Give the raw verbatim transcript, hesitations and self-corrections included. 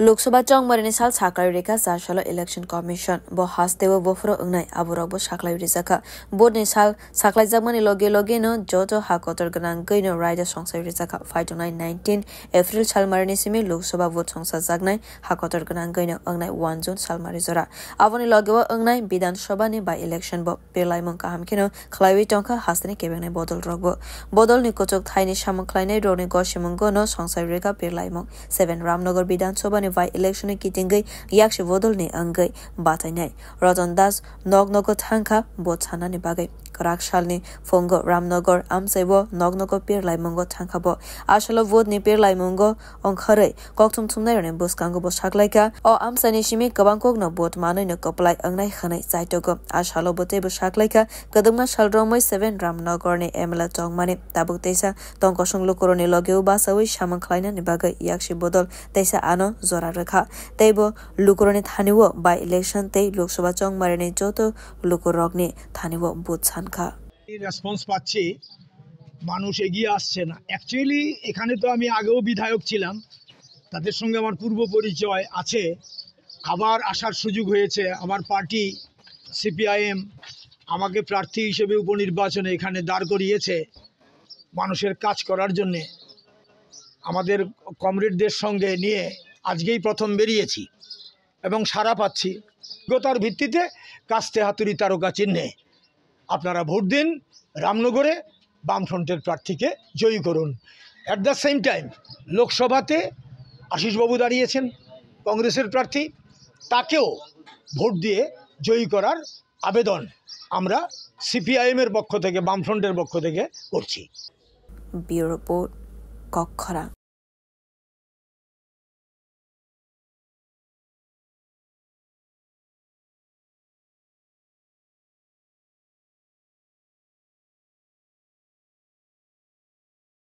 Lok Sabha chongmarini sal saklai rikha, cha salo Election Commission. Bo hasteo bophoro wngnai, aborokbo saklai rijakha. Vote ni sal saklaijakmani loge loge no joto ha kotor gwnangwi no raida songsai rijakha. Phai tongnai nineteen April salmarini simi Lok Sabha vote songsajaknai ha kotor gwnangwi no wngnai one June salmari jora. Aboni logeo wngnai Bidhan Sabha ni by election bo. Pirlaimung kaham kheno khlaiwi tongkha hasteni kebengnai bodol rokbo. Bodolni kuchuk thaini samung khlainai rokni gosimungo no songsai rikha pirlaimung. Seven Ramnagar Bidhan Sabha ni by election ni kitingwi yaksi bodolni wngwi batainai. Ratan Das nok nogo thangkha vote sanani bagwi. Kwrak salni phungo Ramnagar amchaibo nok nogo pirlaimungo thangkha bo. Asalo vote ni pirlaimungo ongkharwi kokthum thumnairokni bwskango bo saklaikha. O amchaini simi kwbang kokno vote manwino kwplai wngnai hwnwi chaitogo. Asalo bo teibo saklaikha kwdwkma sal romwi seven Ramnagarni M L A tongmani. Tabuk teisa tongkosong lukurokni logeo bachaui samung khlainani bagwi yaksi bodol teisa ano jora rwkha. Teibo lukurokni thanio by election tei Lok Sabha chongmarini joto lukurokni thanio vote sankha. Response পাচ্ছি, মানুষ এগিয়ে আসছে না। অ্যাকচুয়ালি এখানে তো আমি আগেও বিধায়ক ছিলাম, তাদের সঙ্গে আমার পূর্ব পরিচয় আছে। আবার আসার সুযোগ হয়েছে। আমার পার্টি সিপিআইএম আমাকে প্রার্থী হিসেবে উপনির্বাচনে এখানে দাঁড় করিয়েছে মানুষের কাজ করার জন্যে। আমাদের কমরেডদের সঙ্গে নিয়ে আজকেই প্রথম বেরিয়েছি এবং সাড়া পাচ্ছি। যোগ্যতার ভিত্তিতে কাস্তে হাতুড়ি তারকা চিহ্নে আপনারা ভোট দিন রামনগরে বামফ্রন্টের প্রার্থীকে জয়ী করুন। অ্যাট দ্য সেম টাইম লোকসভাতে আশিসবাবু দাঁড়িয়েছেন কংগ্রেসের প্রার্থী, তাকেও ভোট দিয়ে জয়ী করার আবেদন আমরা সিপিআইএম এর পক্ষ থেকে, বামফ্রন্টের পক্ষ থেকে করছি। Bureau Report, Kokkhorang.